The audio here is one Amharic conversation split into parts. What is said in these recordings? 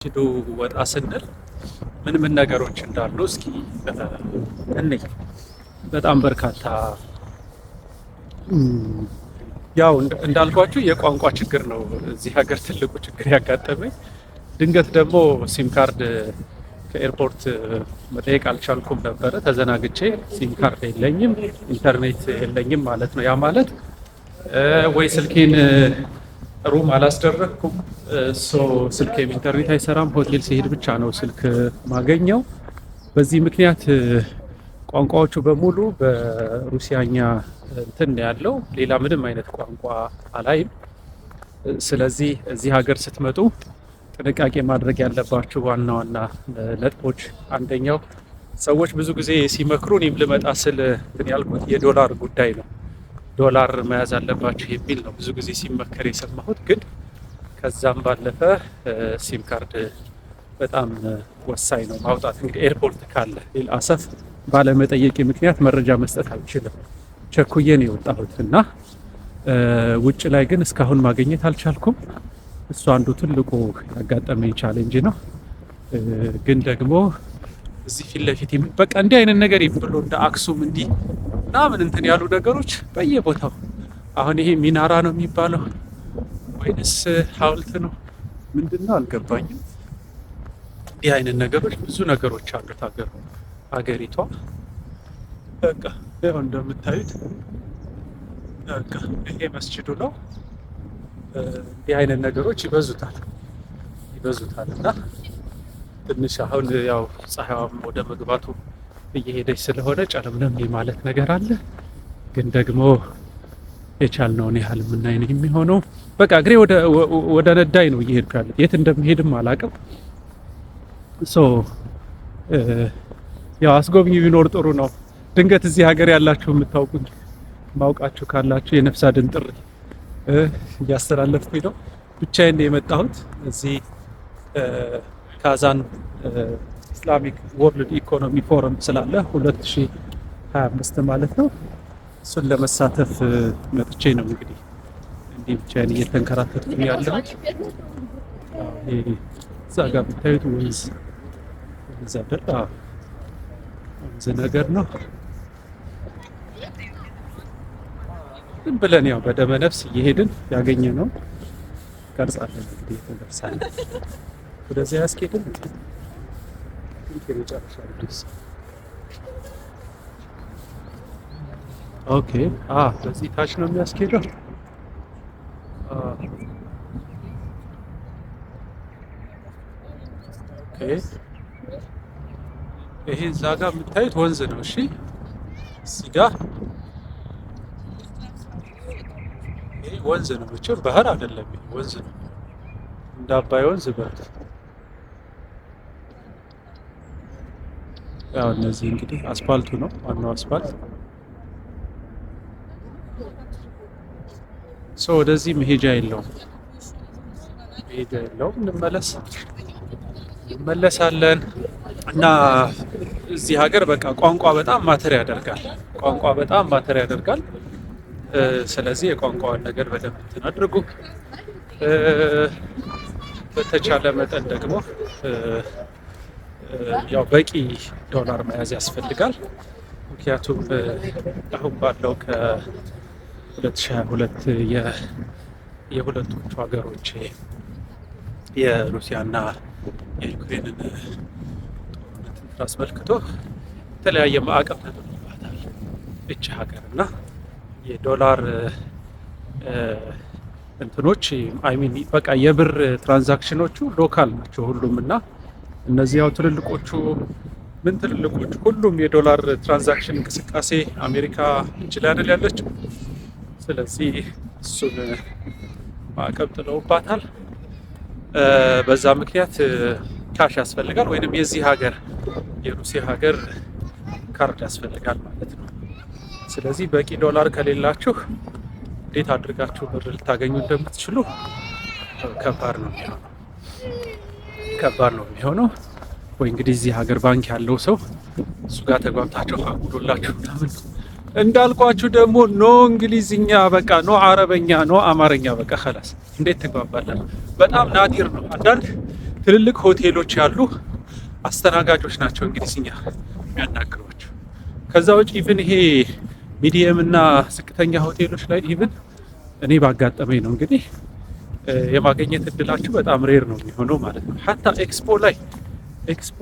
ሂዱ ወጣ ስንል ምን ምን ነገሮች እንዳሉ እስኪ እንይ። በጣም በርካታ፣ ያው እንዳልኳችሁ የቋንቋ ችግር ነው እዚህ ሀገር ትልቁ ችግር ያጋጠመኝ። ድንገት ደግሞ SIM card ከ airport መጠየቅ አልቻልኩም ነበረ። ተዘናግቼ SIM card የለኝም፣ ኢንተርኔት የለኝም ማለት ነው። ያ ማለት ወይ ስልኬን room አላስደረግኩም፣ so ስልኬም ኢንተርኔት አይሰራም። ሆቴል ሲሄድ ብቻ ነው ስልክ ማገኘው። በዚህ ምክንያት ቋንቋዎቹ በሙሉ በሩሲያኛ እንትን ያለው፣ ሌላ ምንም አይነት ቋንቋ አላይም። ስለዚህ እዚህ ሀገር ስትመጡ ጥንቃቄ ማድረግ ያለባችሁ ዋና ዋና ነጥቦች፣ አንደኛው ሰዎች ብዙ ጊዜ ሲመክሩ እኔም ልመጣ ስል እንትን ያልኩት የዶላር ጉዳይ ነው። ዶላር መያዝ አለባችሁ የሚል ነው ብዙ ጊዜ ሲመከር የሰማሁት። ግን ከዛም ባለፈ SIM card በጣም ወሳኝ ነው ማውጣት። እንግዲህ airport ካለ፣ للأسف ባለመጠየቄ ምክንያት መረጃ መስጠት አልችልም። ቸኩዬ ነው የወጣሁት እና ውጭ ላይ ግን እስካሁን ማግኘት አልቻልኩም። እሱ አንዱ ትልቁ ያጋጠመኝ challenge ነው። ግን ደግሞ እዚህ ፊት ለፊት በቃ እንዲህ አይነት ነገር ብሎ እንደ አክሱም እንዲህ ምናምን እንትን ያሉ ነገሮች በየቦታው። አሁን ይሄ ሚናራ ነው የሚባለው ወይንስ ሐውልት ነው፣ ምንድን ነው አልገባኝም። እንዲህ አይነት ነገሮች ብዙ ነገሮች አሉት ሀገሪቷ። በቃ ይኸው እንደምታዩት በቃ ይሄ መስጅዱ ነው። እንዲህ አይነት ነገሮች ይበዙታል ይበዙታል እና ትንሽ አሁን ያው ፀሐይዋም ወደ መግባቱ እየሄደች ስለሆነ ጨለምለም ማለት ነገር አለ። ግን ደግሞ የቻልነውን ያህል የምናይ ነው የሚሆነው። በቃ እግሬ ወደ ነዳኝ ነው እየሄድኩ ያለ፣ የት እንደምሄድም አላውቅም። So ያው አስጎብኚ ቢኖር ጥሩ ነው። ድንገት እዚህ ሀገር ያላችሁ፣ የምታውቁኝ ማውቃችሁ ካላችሁ የነፍስ አድን ጥሪ እያስተላለፍኩኝ ነው። ብቻዬን ነው የመጣሁት። እዚህ ካዛን Islamic World Economy Forum ስላለ 2025 ማለት ነው። እሱን ለመሳተፍ መጥቼ ነው እንግዲህ እንዲህ ብቻዬን እየተንከራተትኩኝ ያለሁት። እዛ ጋር የምታዩት ወንዝ፣ ወንዝ አይደል? ወንዝ ነገር ነው። ዝም ብለን ያው በደመ ነፍስ እየሄድን ያገኘነው ቀርጻለን። እንግዲህ የተደርሳለን ወደዚያ ያስኬድን የመጨረሻ ድረስ። Okay፣ በዚህ ታች ነው የሚያስኬደው። Okay፣ ይሄ እዛ ጋር የምታዩት ወንዝ ነው። እሺ፣ እዚህ ጋር ይሄ ወንዝ ነው። መቼም ባህር አይደለም፣ ይሄ ወንዝ ነው። እንደ አባይ ወንዝ በሉት። ያው እነዚህ እንግዲህ አስፋልቱ ነው፣ ዋናው አስፋልት። So ወደዚህ መሄጃ የለውም፣ መሄጃ የለውም። እንመለስ፣ እንመለሳለን። እና እዚህ ሀገር በቃ ቋንቋ በጣም matter ያደርጋል። ቋንቋ በጣም matter ያደርጋል። ስለዚህ የቋንቋውን ነገር በደንብ እንትን አድርጉ። በተቻለ መጠን ደግሞ ያው በቂ ዶላር መያዝ ያስፈልጋል። ምክንያቱም አሁን ባለው ከ2022 የሁለቶቹ ሀገሮች የሩሲያና የዩክሬንን ጦርነት እንትን አስመልክቶ የተለያየ ማዕቀብ ተጥሎባታል እች ሀገር እና የዶላር እንትኖች፣ I mean በቃ የብር transaction ኖቹ local ናቸው ሁሉም። እና እነዚህ ያው ትልልቆቹ፣ ምን ትልልቆቹ፣ ሁሉም የዶላር transaction እንቅስቃሴ አሜሪካ እጅ ላይ አይደል ያለችው። ስለዚህ እሱን ማዕቀብ ጥለውባታል። በዛ ምክንያት cash ያስፈልጋል ወይንም የዚህ ሀገር የሩሲያ ሀገር ካርድ ያስፈልጋል ማለት ነው። ስለዚህ በቂ ዶላር ከሌላችሁ እንዴት አድርጋችሁ ብር ልታገኙ እንደምትችሉ ከባድ ነው የሚሆነው። ከባድ ነው የሚሆነው። ወይ እንግዲህ እዚህ ሀገር ባንክ ያለው ሰው እሱ ጋር ተግባብታችሁ አጉዶላችሁ ምናምን። እንዳልኳችሁ ደግሞ no እንግሊዝኛ፣ በቃ no አረበኛ፣ no አማርኛ፣ በቃ خلاص እንዴት ትግባባላችሁ? በጣም نادر ነው። አንዳንድ ትልልቅ ሆቴሎች ያሉ አስተናጋጆች ናቸው እንግሊዝኛ የሚያናግሯቸው። ከዛ ውጭ even ይሄ medium እና ዝቅተኛ ሆቴሎች ላይ even እኔ ባጋጠመኝ ነው እንግዲህ የማግኘት እድላችሁ በጣም rare ነው የሚሆነው ማለት ነው። حتى ኤክስፖ ላይ፣ ኤክስፖ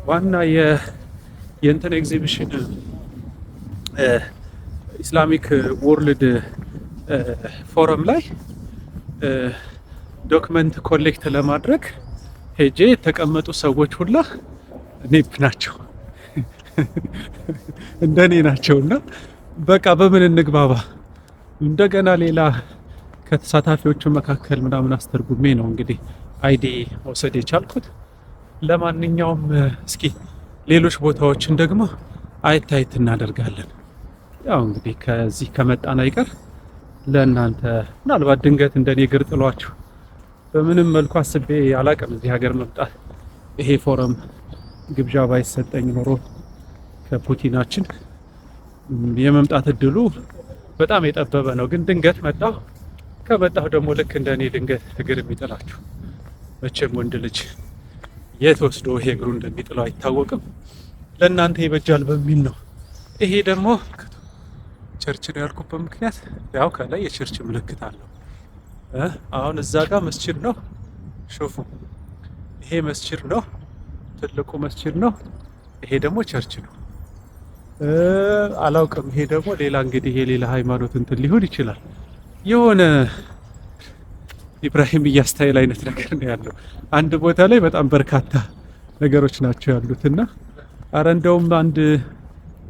ዋና የእንትን exhibition፣ Islamic World Forum ላይ document collect ለማድረግ ሄጄ የተቀመጡ ሰዎች ሁላ ኔፕ ናቸው፣ እንደኔ ናቸው። እና በቃ በምን እንግባባ? እንደገና ሌላ ከተሳታፊዎቹ መካከል ምናምን አስተርጉሜ ነው እንግዲህ ID መውሰድ የቻልኩት። ለማንኛውም እስኪ ሌሎች ቦታዎችን ደግሞ አየት አየት እናደርጋለን። ያው እንግዲህ ከዚህ ከመጣን አይቀር ለእናንተ ምናልባት ድንገት እንደኔ እግር ጥሏችሁ፣ በምንም መልኩ አስቤ አላቅም እዚህ ሀገር መምጣት። ይሄ ፎረም ግብዣ ባይሰጠኝ ኖሮ ከፑቲናችን የመምጣት እድሉ በጣም የጠበበ ነው። ግን ድንገት መጣሁ። ከመጣሁ ደግሞ ልክ እንደኔ ድንገት እግር የሚጥላችሁ፣ መቼም ወንድ ልጅ የት ወስዶ ይሄ እግሩ እንደሚጥለው አይታወቅም። ለእናንተ ይበጃል በሚል ነው። ይሄ ደግሞ church ነው ያልኩበት ምክንያት ያው ከላይ የ church ምልክት አለው። አሁን እዛ ጋር መስጂድ ነው። شوفوا፣ ይሄ መስጂድ ነው፣ ትልቁ መስጂድ ነው። ይሄ ደግሞ church ነው። አላውቅም። ይሄ ደግሞ ሌላ እንግዲህ የሌላ ሃይማኖት እንትን ሊሆን ይችላል። የሆነ ኢብራሂምያ style አይነት ነገር ነው ያለው። አንድ ቦታ ላይ በጣም በርካታ ነገሮች ናቸው ያሉት። እና አረ እንደውም አንድ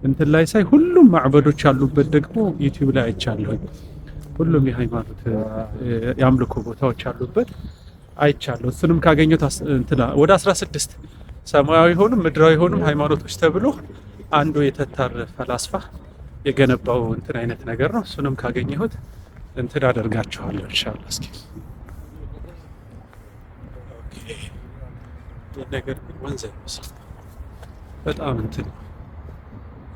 እንትን ላይ ሳይ ሁሉም ማዕበዶች ያሉበት ደግሞ YouTube ላይ አይቻለሁኝ። ሁሉም የሃይማኖት የአምልኮ ቦታዎች ያሉበት አይቻለሁ። እሱንም ካገኘሁት እንትና ወደ 16 ሰማያዊ ሆኑም ምድራዊ ሆኑም ሃይማኖቶች ተብሎ አንዱ የተታር ፈላስፋ የገነባው እንትን አይነት ነገር ነው። እሱንም ካገኘሁት እንትን አደርጋችኋለሁ ኢንሻአላህ። እስኪ okay፣ ይህ ነገር ግን ወንዝ አይመስልም። በጣም እንትን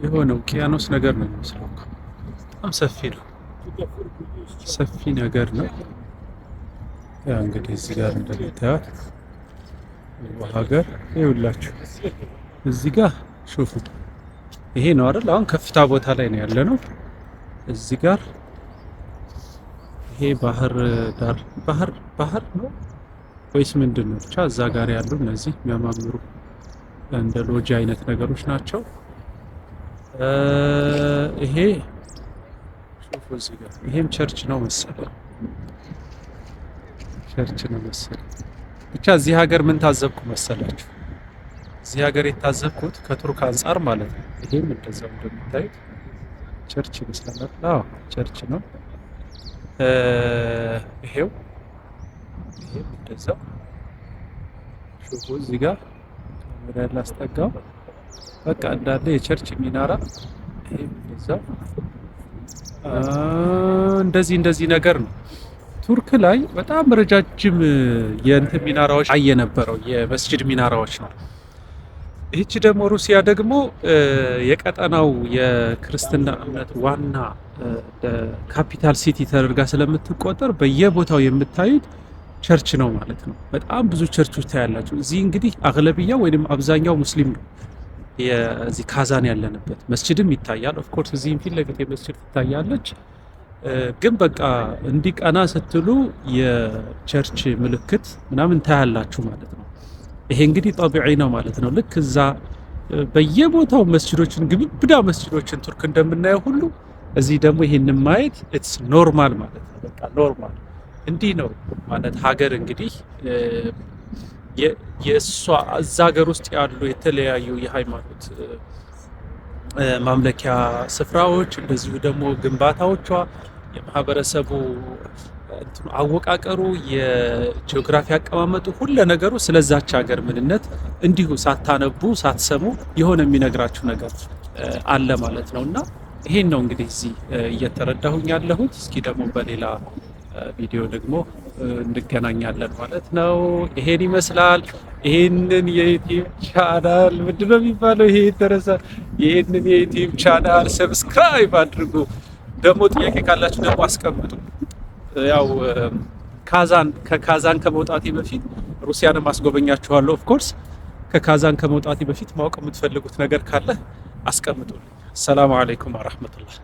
የሆነ ውቅያኖስ ነገር ነው የሚመስለው እኮ። በጣም ሰፊ ነው፣ ሰፊ ነገር ነው። ያ እንግዲህ እዚህ ጋር እንደምታዩት ሀገር ይኸውላችሁ እዚህ ጋር شوفوا፣ ይሄ ነው አይደል? አሁን ከፍታ ቦታ ላይ ነው ያለ ነው። እዚህ ጋር ይሄ ባህር ዳር፣ ባህር ባህር ነው ወይስ ምንድን ነው? ብቻ እዛ ጋር ያሉ እነዚህ የሚያማምሩ እንደ ሎጂ አይነት ነገሮች ናቸው። ይሄ شوفوا እዚህ ጋር ይሄም church ነው መሰለኝ፣ church ነው መሰለኝ። ብቻ እዚህ ሀገር ምን ታዘብኩ መሰላችሁ? እዚህ ሀገር የታዘብኩት ከቱርክ አንጻር ማለት ነው። ይሄም እንደዛው እንደምታዩት church ይመስላል። አዎ church ነው። ይሄው ይሄም እንደዛው شوفوا፣ እዚህ ጋር ካሜራ ላስጠጋው። በቃ እንዳለ የ church ሚናራ፣ ይሄም እንደዛው እንደዚህ እንደዚህ ነገር ነው። ቱርክ ላይ በጣም ረጃጅም የእንትን ሚናራዎች አየ ነበረው፣ የመስጅድ ሚናራዎች ነው። ይህቺ ደግሞ ሩሲያ ደግሞ የቀጠናው የክርስትና እምነት ዋና capital city ተደርጋ ስለምትቆጠር በየቦታው የምታዩት church ነው ማለት ነው። በጣም ብዙ ቸርቾች ታያላችሁ። እዚህ እንግዲህ أغلبية ወይም አብዛኛው ሙስሊም ነው። የዚህ ካዛን ያለንበት መስጅድም ይታያል። Of course እዚህም ፊት ለፊት የመስጅድ ትታያለች። ግን በቃ እንዲህ ቀና ስትሉ የ church ምልክት ምናምን ታያላችሁ ማለት ነው። ይሄ እንግዲህ طبيعي ነው ማለት ነው። ልክ እዛ በየቦታው መስጅዶችን፣ ግብብዳ መስጅዶችን ቱርክ እንደምናየው ሁሉ እዚህ ደግሞ ይሄንን ማየት it's normal ማለት ነው። በቃ normal እንዲህ ነው ማለት። ሀገር እንግዲህ የእሷ እዛ ሀገር ውስጥ ያሉ የተለያዩ የሃይማኖት ማምለኪያ ስፍራዎች፣ እንደዚሁ ደግሞ ግንባታዎቿ፣ የማህበረሰቡ እንትኑ አወቃቀሩ፣ የጂኦግራፊ አቀማመጡ፣ ሁለ ነገሩ ስለዛች ሀገር ምንነት እንዲሁ ሳታነቡ ሳትሰሙ የሆነ የሚነግራችሁ ነገር አለ ማለት ነው። እና ይሄን ነው እንግዲህ እዚህ እየተረዳሁኝ ያለሁት። እስኪ ደግሞ በሌላ ቪዲዮ ደግሞ እንገናኛለን ማለት ነው። ይሄን ይመስላል። ይሄንን የ YouTube channel ምንድን ነው የሚባለው? ይሄ የተረሳ፣ ይሄንን የ YouTube channel subscribe አድርጉ። ደግሞ ጥያቄ ካላችሁ ደግሞ አስቀምጡ። ያው ካዛን ከካዛን ከመውጣቴ በፊት ሩሲያንም አስጎበኛችኋለሁ። Of course ከካዛን ከመውጣቴ በፊት ማወቅ የምትፈልጉት ነገር ካለ አስቀምጡልኝ። ሰላሙ አለይኩም ወራህመቱላህ።